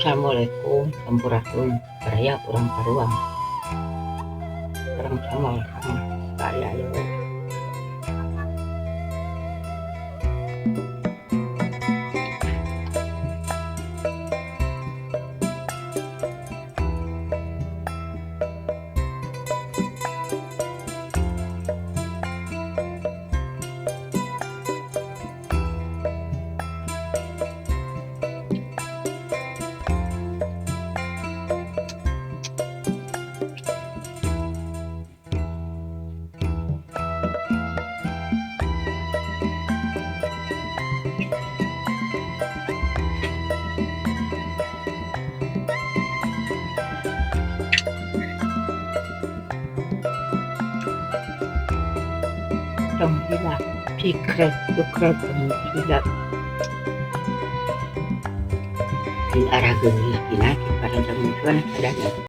Assalamualaikum, sampurasun, baraya urang Karuang. Urang sama sama saya yo. Tong hilap, secret, secret, tong hilap. Di arah geus dina para jamuan sadaya.